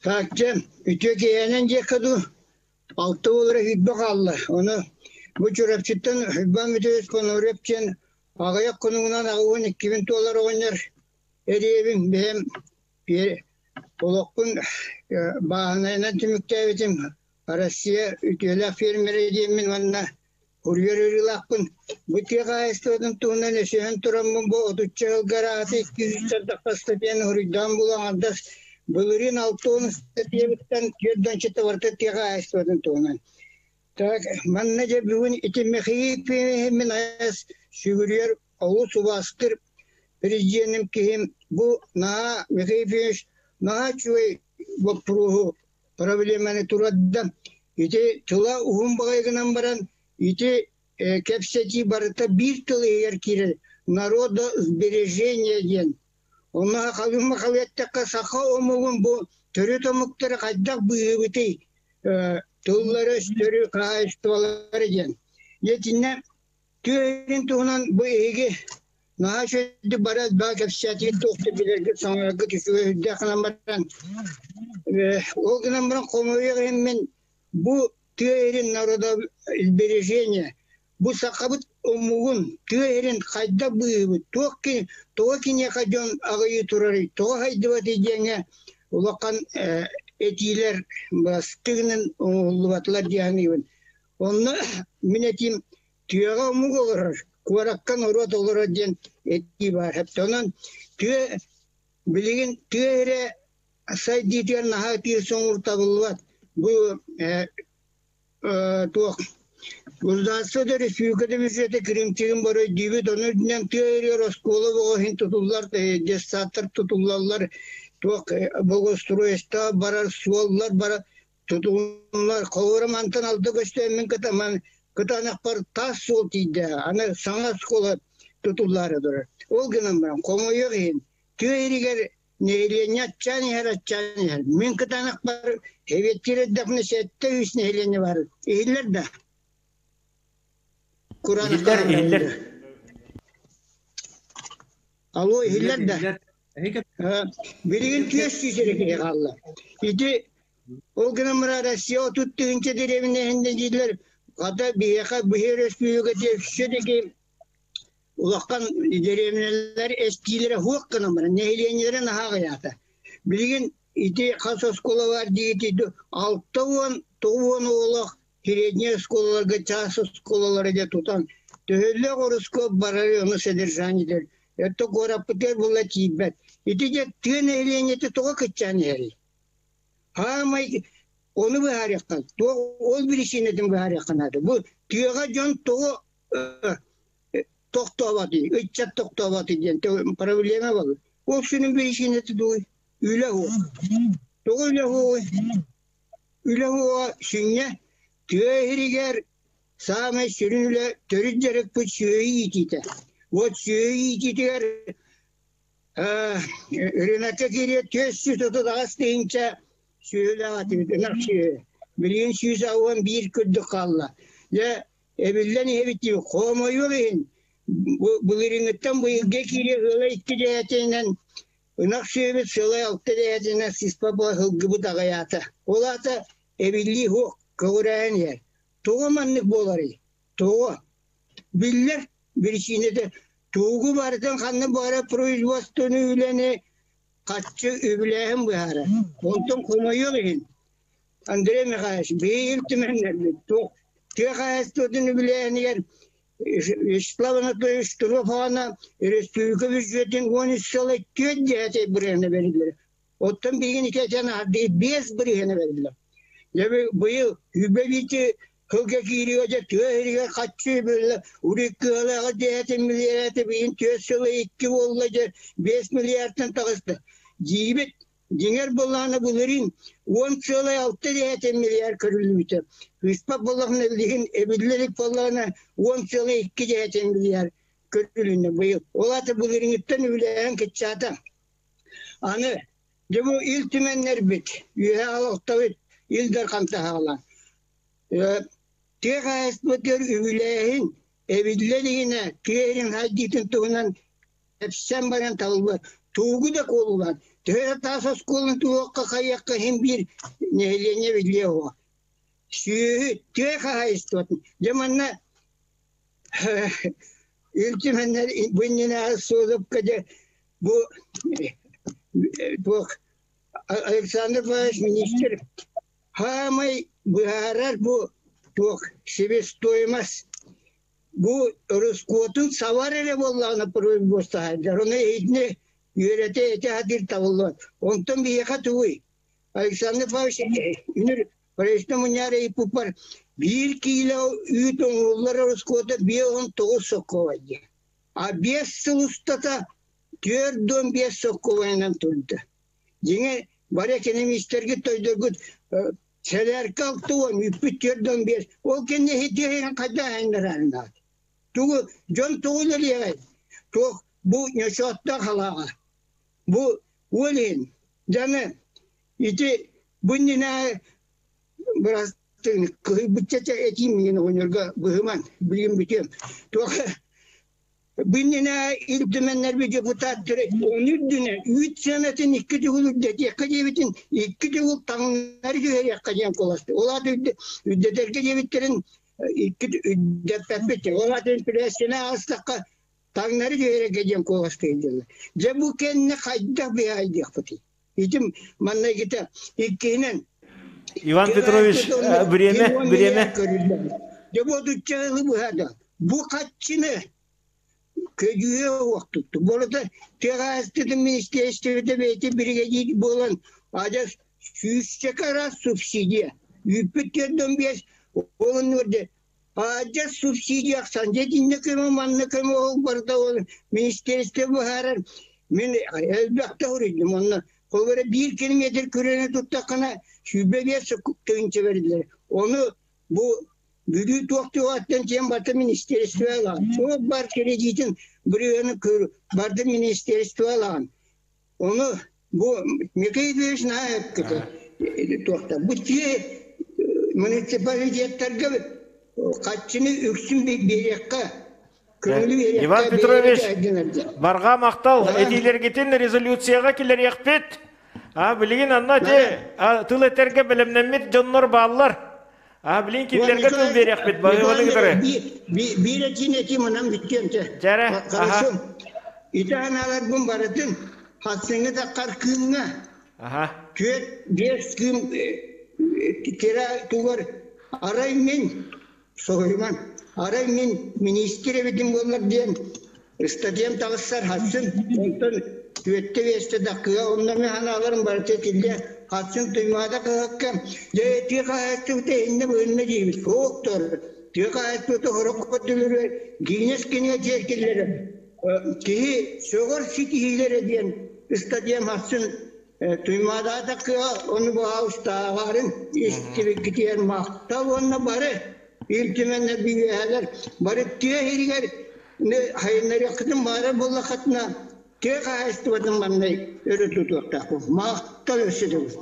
Таачча үтүө киэһэнэн диэххэ дуу, алта уоллара сүүрбэ хаалла. Ону бу Чурапчыттан Уйбаан Митевич Конурев диэн аҕыйах хонугунан 82-бин туолар оҕонньор эриэбин бэйэм олохпун бааһынайынан түмүктээбитим. Россия үтүөлээх фермерэ диэммин уонна Курьер ыарыылаахпын. Бу тыа хаһаайыстыбатын туһунан өсөһөн тураммын бу отучча сылга арааты 200 тахха уруйдаан булан аҥардас былырыын 60 ыстатыйабыттан 40 барыта тыа хаһаайыстыбатын туһунан. Так, манна дьэ бүгүн ити Михаил мин айас сүгүрүйэр олус убаастыр президеним киһим бу наһаа Михаил Ефимович наһаа үчүгэй боппуруоһу проблеманы туруорда. Ити тыла уһун баҕайы гынан баран, ити кэпсэтии барыта биир тыл иһигэр киирэр народосбережение диэн. Онно халыҥ махалыаттахха саха омугун бу төрүт омуктары хайдах быыһыыбытый тыллары, өстөрү, хаһаайыстыбалары диэн. Итиннэ Түөрүн туһунан бу эһиги наһаа үчүгэйдик бары элбэҕи кэпсээтигит туох да билэргит саҥараргыт үчүгэй үрдээх гынан баран ол гынан баран хомойуох иһин мин бу тыа иһин народосбережение бу сахабыт омугун тыа иһин хайдах быыһыыбыт туох тоҕо киниэхэ дьон аҕыйыы турарый тоҕо хайдыбатый диэҥҥэ улахан этиилэр бастыгынан оҥоһуллубатылар дии саныыбын. Онно мин этиим тыаҕа омук олорор, куоракка норуот олорор диэн этии баар. Онон тыа билигин тыа эрэ сайдыытыгар наһаа ытыыр соҥур табыллыбат. Бу туох государство да республика да бюджета кырыымчыгын бары өйдүүбүт. Ону үрдүнэн тыа эригэр оскуола бөҕө тутуллар, детсадтар тутуллаллар, туох благоустройство барар, суоллар барар. Тутулуннар холобура мантан алта көстөөммүн кытаман кытаанахпар таас суол тиийдэ аны саҥа оскуола тутуллаары турар. Ол гынан баран хомойуох иһин тыа иһигэр нэһилиэнньэ аччаан иһэр аччаан иһэр. Мин кытаанахпар эбиэттиир эрдэхпинэ 7 үс нэһилиэнньэ баар. Иһиллэр да? Кураанах Иһиллэр, иһиллэр. Алло, иһиллэр да? Билигин 400 эрэ киһи хаалла. Ити ол гынан баран Россия 30 тыһыынча дэриэбинэ иһиннэ дииллэр. Хата биһиэхэ биһи өрөспүүбүлүкэтэ все-таки улахан дэриэбинэлэр эстиилэрэ суох гынан баран нэһилиэнньэлэрэ наһаа аҕыйаата. Билигин ити хас оскуола баар диигит 69 оҕолоох средняй оскуолаларга чаас оскуолалара дьэ тутан төһөлөөх ороскуот барары ону содержаниелэр өттө куораппытыгар була тиийбэт. Ити дьэ тыа нэһилиэнньэтэ тоҕо кыччаан иһэрий? Хаамай ону быһаарыахха, туох ол биричиинэтин быһаарыахха наада. Бу тыаҕа дьон тоҕо тохтооботуй, ыччат тохтооботуй диэн проблема буолар. Ол сүрүн биричиинэтэ дуой? Үлэ суох. Тоҕо үлэ суоҕуй? Үлэ суоҕа сүнньэ тыа иһигэр саамай сүрүн үлэ төрүт дьарыкпыт сүөһү иитиитэ. Вот сүөһү иитиитигэр рынокка киириэ 438 тыһыынча сүөһүлээх этибит, ынах сүөһү. Билигин 181 курдук хаалла. Дьэ, эбиллэн иһэбит дии, хомойуох иһин былырыыҥҥыттан быйылга киириэ ыала икки дэһээтинэн Ынах сүөбүт сылай алта дэһэтинэн сыспа сылгыбыт аҕыйаата. Ол аата эбиллии суох, көҕүрээһин иһэр. Тоҕо маннык буоларый? Тоҕо? Биллэр биричиинэтэ тугу барытын ханна баара производствоны үлэни хаччы үбүлээһин быһаарар. Онтон хомойуох иһин Андрей Михайлович биһиги Ил Түмэннэрбит туох тыа хаһаайыстыбатын үбүлээһинигэр Вячеслав Анатольевич Штыров аҕана республика бюджетин 13 сыл 2 десятай бырыһыана бэриллэр. Оттон билигин ити этэн аһардыы 5 бырыһыана бэриллэр. Дьэ быйыл үбэ биити сылга кииригэ дьэ тыа иһигэр хаччы биллэ уриккыалааҕы десять миллиард билигин 4 сыл 2 буолла дьэ 5 миллиардтан таҕыста. Диибит Дьиҥэр былаана былырыын 10,6 миллиард көрүллүбүтэ. Ыыспат буоллаҕына билигин эбиллэ илик буоллаҕына 10,2 миллиард көрүлүннэ быйыл. Ол аата былырыыҥҥыттан үбүлээһин кыччаата. Аны дьэ бу Ил Түмэннэрбит, үөһэ олохтобут Ил Дархан таһаалаан. Тыа хаһаайыстыбатыгар үбүлээһин эбиллэ илигинэ тыа иһин хайдыытын туһунан эпсэн баран талыллар. Тугу да куолулаан. Төһө да таас оскуоланы туһуохха хайыахха иһин биир нэһилиэнньэ биллиэ уһуо. Сүөһү тыа хаһаайыстыбатын. Дьэ манна Ил Түмэннэр бу иннинээҕи Суолупка дьэ бу туох Александр Павлович министр хаамай быһаарар бу туох себестоимость бу ороскуотун сабар эрэ буоллаҕына производство сылдьар. Ону итини үөрэтэ этэ сатыыр табыллыбат. Онтон биһиэхэ тугуй? Александр Павлович үнүр Правительство мунньаар ыйыппыппар биир киилэ үүт оҥоһуллар ороскуота 59 сокуобай диэн. А 5 сыл устата 45 сокуобайынан турда. Дьиҥэ бары экономистэргит тойдоргут сэлээркэ 60, үүппүт 45. Ол кэннэ иһитиэһин хайдах айаннараарынаат? Тугу дьон тугу үлэлиэҕэй? Туох бу ньочооттоох халааҕа. Бу ол иһин дьаны ити бу иннинэ бырастыын кыһыйбычча этиим миигин оҕонньорго быһыман билигин бүтүөм. Туох бу иннинэ Ил Түмэннэрбит депутаттары ону үрдүнэн үүт сыанатын икки төгүл үрдэтиэххэ диэбитин икки төгүл таҥнары түһэриэххэ диэн куоласты. Ол аата үрдэтэргэ диэбиттэрин икки үрдэппэппит. Ол аата инфляцияны аҕыстахха таҥнары түһэрэргэ диэн куоластыыр дьоннор. Дьэ бу кэннэ хайдах быһаайдыахпытый? Итим манна иккитэ иккиһинэн Иван Петрович, время, время. Дьэ бу отучча ылы быһаада. Бу хаччыны көдьүүһэ уохтутту. Болото тыаҕаастытын министерствота бэйэтэ биригэдьиир буолан адьас сүүсчэкэ араас субсидия. Үүппүт 45 ол оннугар адьас субсидия ахсан дьэ итиннэ көмө манна көмө ол барыта ол министерство быһаарар мин элбэхтэ суруйдум онно холобура биир километр күрүөнү туттаххына 25 тыһыынча бэриллэр ону бу Бүлүү туох туоҕаттан тиэн барда министерство ылаҕын туох бар кредитин бырыһыаны барды министерство ылаҕын ону бу Михаил Ильич наһаа эппитэ туохта бу тиэ муниципалитеттарга хаччыны үксүн биэриэххэ көҥүлү биэриэххэ Иван Петрович, барҕа махтал этиилэргитин резолюцияҕа киллэриэхпит. А билигин анна те тыл этэргэ бэлэмнэммит дьоннор бааллар. А билигин кинилэргэ тыл биэриэхпит баһыыбаны кытары. Биир этиин этиим онон бүттүөм те. Дьэрэ, Хорошо. Ити анааларбын барытын хасыҥҥы таххар кыымҥа түөрт биэс кыым тира тугар арай мин соһуйуман арай мин министр эбитим буоллар диэн ыстатыйам таҕыссар хассын онтон түөттэ биэстэ даккыга онно мин ханааларым барыта этиллиэ хассын туймаада кыһакка дьэ тыа хаһаайыстыбата иһиннэ быһынна диибит суохтор тыа хаһаайыстыбата сорох көрдүлүрү Гиннес кинигэ дьиэркиллэрэ киһи сөҕөр ситиһиилэрэ диэн ыстатыйам хассын Туймаадаата кыа ону баҕаустааҕарын истибиккитигэр махтал уонна бары Ил Түмэннэр биһиэхэлэр бары тыа иһигэр хайыннарыаххытын баара буоллаххытына тыа хаһаайыстыбатын манна өрө тутуохтаахпыт. Махтал өссө төгүл.